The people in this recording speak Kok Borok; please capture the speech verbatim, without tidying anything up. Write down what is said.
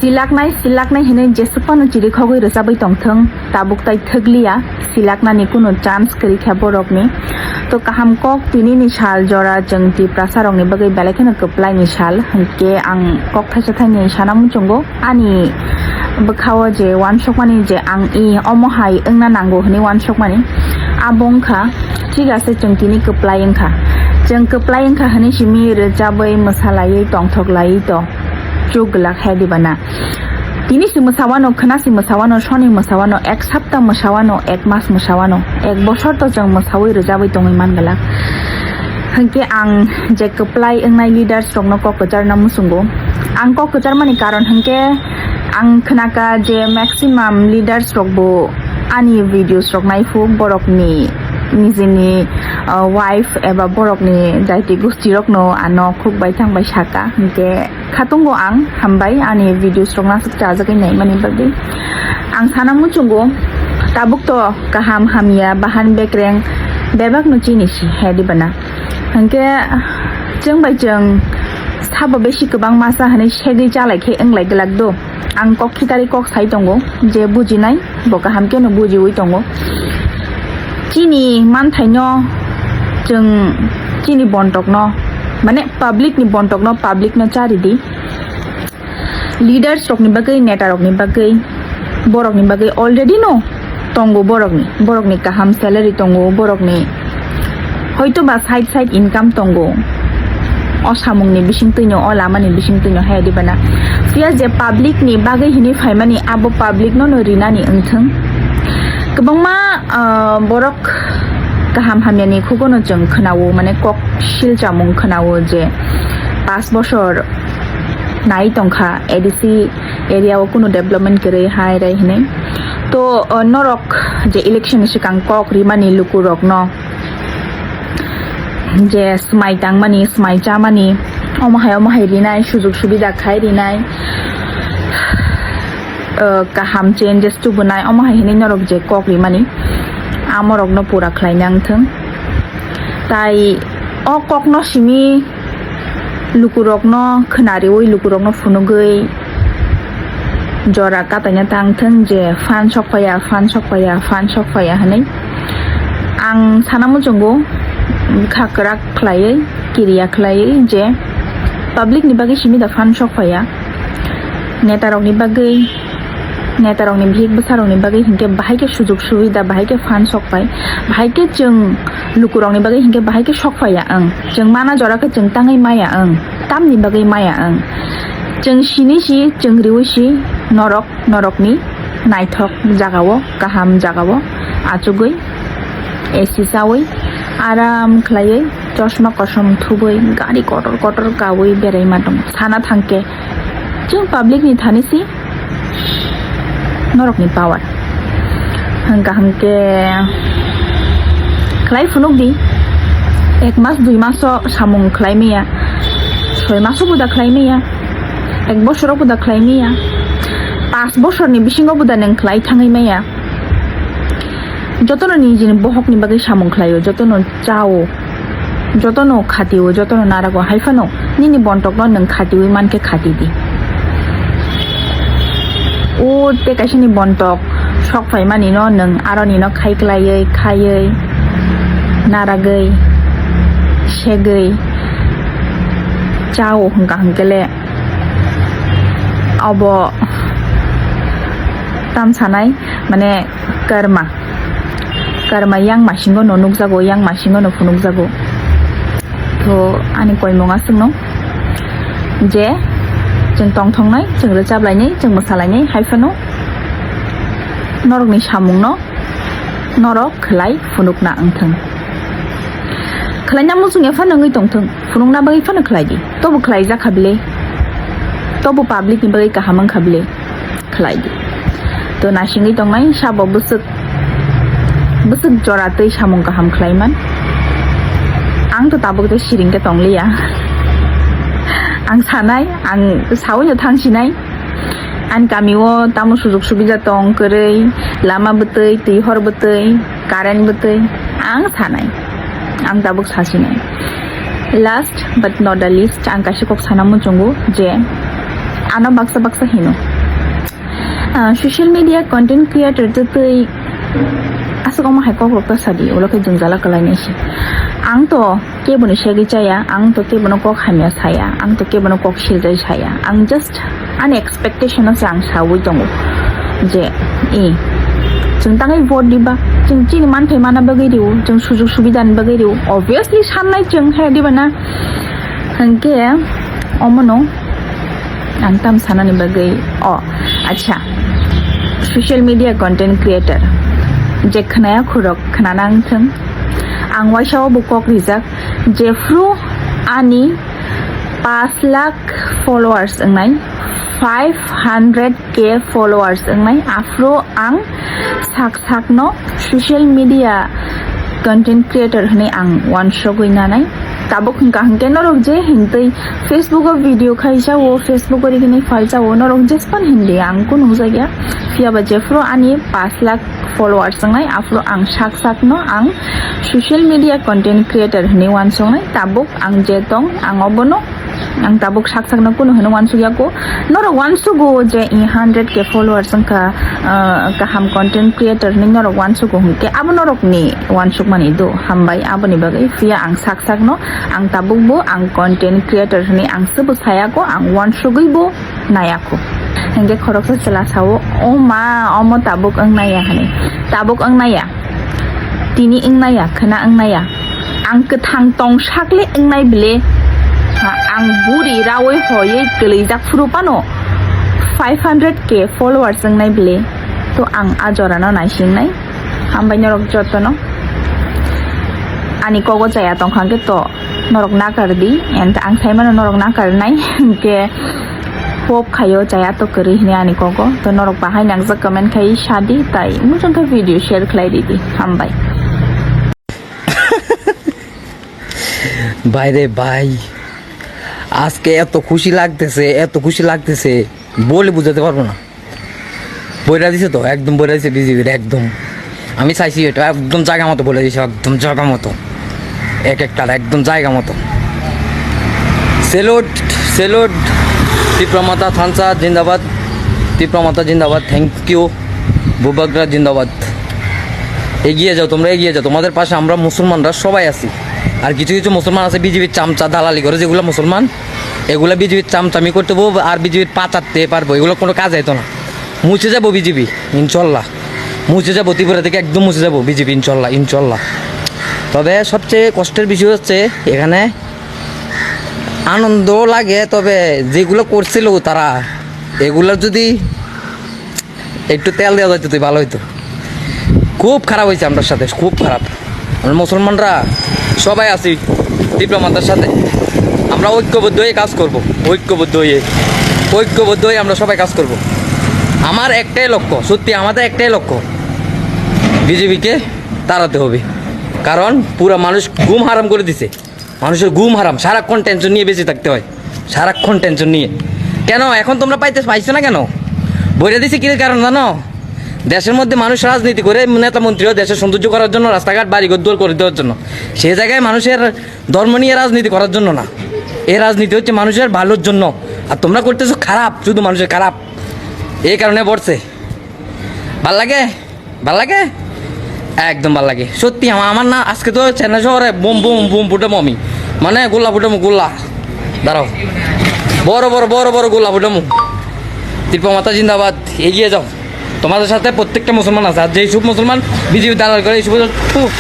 Silaknai, silaknai hinwi jeswk phano chirikhogwi rwchabwi tongthwng, tabuk tai thwkliya, silaknani kunu chance kwrwi kha borokni. To kaham kok tinini sal jora chwng Tiprasarokni bagwi belai kheno kwplaini sal, hinkhe ang kok thaisa thainwi sana muchungo. Ani bwkhao je uansukmani je ang i omo hai wngna nango hwnwi uansukmani, abo wngkha, thik ase, chwng tini kwplai wngkha. Chwng kwplai wngkha hwnwi simi rwchabwi mwsalaiwi tongthok laiwi to chuk glak hai diba na? Tini si mwsawano, khwna si mwsawano, soni mwsawano, ek sapta mwsawano, ek mas mwsawano, ek bosor to chwng mwsawi rwchabwi tongwi man glak. Hinkhe ang je kwplai wngnai leaders rokno kok kwcharna muchungo. Ang kok kwcharmani karon hinkhe ang khnaka je maximum leaders rokbo ani videos rok naiphuk, borokni nijini, uh, wife eba borokni jaiti gusti rokno ano khuk bai thang bai saka. Hinkhe khatungo ang hambai ani videos rok nasuk chajagwi naimani bagwi. Ang sana muchungo tabuk to kaham hamya bahan bekreng bebakno chini si hai diba na? Hinkhe chwng bai chwng sabo besi kwbang masa hinwi segwi chalai khe wnglai glak do. Ang kok khitari kok sai tongo je bujinai bo kaham khe no bujiwi tongo. Chini manthaino chwng chini bontokno, mane public ni bontokno public no chari di. Leaders rokni bagwi, neta rokni bagwi, borokni bagwi already no tongo borokni, borokni kaham salary tongo, borokni hoito ba side side income tongo. O samungni bising twino, o lamani bising twino hai diba na? Phiya je public ni bagwi hini phaimani, abo public no no rinani wngthwng. Kwbangma, ah, borok kaham hamyani khugono chwng khwnao, mane kok sil chamung khwnao je pas bosor nai tongkha A D C area o kunu development kwrwi hai rai hinwi. To, o, norok je election ni swkang kok rimani lukurokno je swmai tangmani, swmai chamani, omo hai, omo hai rinai, sujug subida khai rinai, o, kaham changes tubunai, omo hai hinwi norok je kok rimani, amorokno pura khlai nang thung. Tai o kokno simi lukurokno khwnariwi, lukurokno phunugwi jora kataina tang thung je phan sok phaiya, phan sok phaiya, phan sok phaiya hinwi. Ang sana muchungo bwkha kwrak khlaiwi, kiriya khlaiwi je public ni bagwi simi da phan sok phaiya. Neta rokni bagwi, neta rokni bihik bwsa rokni bagwi hinkhe bahai khe sujug subida, bahai khe phan sok phai, bahai khe chwng lukurokni bagwi hinkhe bahai khe sok phaiya ang. Chwng mana jora khe chwng tangwi maya ang. Tamni bagwi maya ang. Chwng sini si, chwng riwi si, norok, norokni naithok jagao, kaham jagao achugwi, A C chawi, aram khlaiwi, chosma kosom thubwi, gari kotor kotor kawi berai ma tong. Sana thangkhe, chwng public ni thani si, norokni power. Hwnkha hwnkhe khlai phunuk di, ek mas, dui maso samung khlai maya, soi maso buda khlai maya, ek bosoro buda khlai maya, pas bosorni bisingo buda nwng khlai thangwi maya. Jotono nijini bohokni bagwi samung khlaio, jotono chao, jotono khatio, jotono narago, hai phano nini bontokno nwng khatiwi mankhe khati di. O tei kaisani bontok sok phaimani no nwng aroni no khai klaiwi, khaiwi, naragwi, segwi chao hwnkha hwnkhe le obo tam sanai, mane, karma. Karma yang masingo no nukjago, yang masingo no phunukjago. To ani koimung aswkno je chwng tongthoknai, chwng rwchablainai, chwng mwsalainai, hai phano norokni samungno norok khlai phunukna wngthwng. Khlaina muchungya phano wngwi tongthwng, phunukna bagwi phano khlai di. Tobo khlai jakha bile, tobo public ni bagwi kaham wngkha bile. Khlai di. To naisingwi tongnai sabo bwswk, bwswk jora twi samung kaham khlaiman. Ang to tabuk tei siring khe tongliya. Ang sanai, ang sawi no thang sinai. Ani kami o tamo sujug subida tong kwrwi, lama bwtwi, twi hor bwtwi, current bwtwi. Ang sanai. Ang tabuk sasinai. Last but not the least, ang kaisa kok sana muchungo je ano baksa baksa hino. Ah, social media content creator tei tei aswk omo hai kok rok ta sadi, ulo khe jwngjala kwlainai se. Ang to kebo ni segwi chaya, ang to kebo no kok hamya saya, ang to kebo no kok siljai saya. Ang just ani expectation o se ang sawi tongo je, eh, chwng tangwi vote diba, chwng chini manthai mana bagwi rio, chwng sujuk subida ni bagwi rio. Obviously sannai chwng he diba na? Hwnkhe omono ang tam sanani bagwi, o, acha, social media content creator je khwnaya khurok khwnana wngthwng, ang waisa o bo kok rijak, jephru ani paanch lakh followers wngnai, five hundred K followers wngnai, aphuru ang sak sakno social media content creator hwnwi ang uansukgwi nanai. Tabuk hwnkha hwnkhe norok je hintwi Facebook o video khaijao, Facebook o rigini phalchao, norok jespan hindi ang kunu hwnjakya. Phiyaba jephuru ani paanch lakh followers wngnai, aphuru ang sak sakno ang social media content creator hwnwi uansuknai. Tabuk ang je tong, ang obono Ang tabuk sak sakno kunu hwnwi uansukya ko. Norok uansugo je i hundred K followers wngkha, ah, kaham content creator hinwi norok uansugo hwnkhe abo norokni uansukmani do hambai aboni bagwi. Phiya ang sak sakno ang tabukbo ang content creator hinwi ang swbo saya ko, ang uansugwibo naya ko. Hwnkhe khoroksa chwla sao, "O ma, omo tabuk wngnaya," hinwi. Tabuk wngnaya. Tini wngnaya, khwna wngnaya. Ang kwthang tong sakle wngnai bile. Ha, ang buri rawi hoywi kwlwijak phuru phano five hundred K followers wngnai bile. To ang a jorano naisingnai. Hambai norok jotono. Ani kogo chaya tongkha hwnkhe to norok nakar di. And ang saimano norok nakar nai. Hwnkhe Hope khaio chaya to kwrwi hwnwi ani kogo. To norok bahai nangjak comment khai sadi, tai muchung khe video share khlai ridi. Hambai. ভাই রে ভাই, আজকে এত খুশি লাগতেছে, এত খুশি লাগতেছে, বলে বুঝাতে পারবো না। বইরা দিছে তো, একদম বইরা দিছে বিজিবির, একদম। আমি চাইছি এটা একদম জায়গা মতো বইরা দিছে, একদম জায়গা মতো। এক একটা একদম জায়গা মতো। Salute, salute. ত্রিপুরা মাতা থানসা জিন্দাবাদ, ত্রিপুরা মাতা জিন্দাবাদ, থ্যাংক ইউ। বুবাগ্রা জিন্দাবাদ। এগিয়ে যাও তোমরা, এগিয়ে যাও, তোমাদের পাশে আমরা মুসলমানরা সবাই আছি। আর কিছু কিছু মুসলমান আছে বিজিবির চামচা দালালি করে, যেগুলো মুসলমান, এগুলা বিজিবির চামচামি করতে বউ আর বিজিবির পাচারতে পারবো, এগুলো কোনো কাজে আইতো না। মুছে যাবো বিজিবি ইনশাল্লাহ, মুছে যাবো ত্রিপুরা থেকে, একদম মুছে যাবো বিজিবি ইনশাল্লাহ, ইনশাল্লাহ। তবে সবচেয়ে কষ্টের বিষয় হচ্ছে এখানে আনন্দ লাগে, তবে যেগুলো করছিল তারা, এগুলো যদি একটু তেল দেওয়া যাইতো তো ভালো হইতো। খুব খারাপ হয়েছে আমরার সাথে, খুব খারাপ। আমরা মুসলমানরা সবাই আছি ত্রিপুরা মাতার সাথে। আমরা ঐক্যবদ্ধ হয়ে কাজ করব, ঐক্যবদ্ধ হয়ে, ঐক্যবদ্ধ হয়ে আমরা সবাই কাজ করব। আমার একটাই লক্ষ্য, সত্যি আমাদের একটাই লক্ষ্য, বিজেপিকে তাড়াতে হবে। কারণ পুরা মানুষ ঘুম হারাম করে দিছে। মানুষের ঘুম হারাম, সারাক্ষণ টেনশন নিয়ে বেঁচে থাকতে হয়, সারাক্ষণ টেনশন নিয়ে। কেন এখন তোমরা পাইতে পাইছো না কেন? বইরা দিছে কি কারণ জানো? দেশের মধ্যে মানুষ রাজনীতি করে, নেতা মন্ত্রীও দেশের সৌন্দর্য করার জন্য, রাস্তাঘাট বাড়িঘর দুয়ার করে দেওয়ার জন্য। সেই জায়গায় মানুষের ধর্ম নিয়ে রাজনীতি করার জন্য না। এই রাজনীতি হচ্ছে মানুষের ভালোর জন্য। আর তোমরা করতেছো খারাপ, শুধু মানুষের খারাপ, এই কারণে পড়ছে। ভাল লাগে? ভাল লাগে? একদম ভাল লাগে। সত্যি আমা-, আমার না আজকে তো চেন্নাই শহরে বুম বুম বুম ফুটামো আমি। মানে গোল্লা ফুটামো, গোল্লা। দাঁড়াও। বড় বড়, বড় বড় গোল্লা ফুটামো। ত্রিপুরা মাতা জিন্দাবাদ, এগিয়ে যাও। তোমাদের সাথে প্রত্যেকটা মুসলমান আছে। আর যেই সব মুসলমান বিজেপি দালাল করে, এই সব, উফ,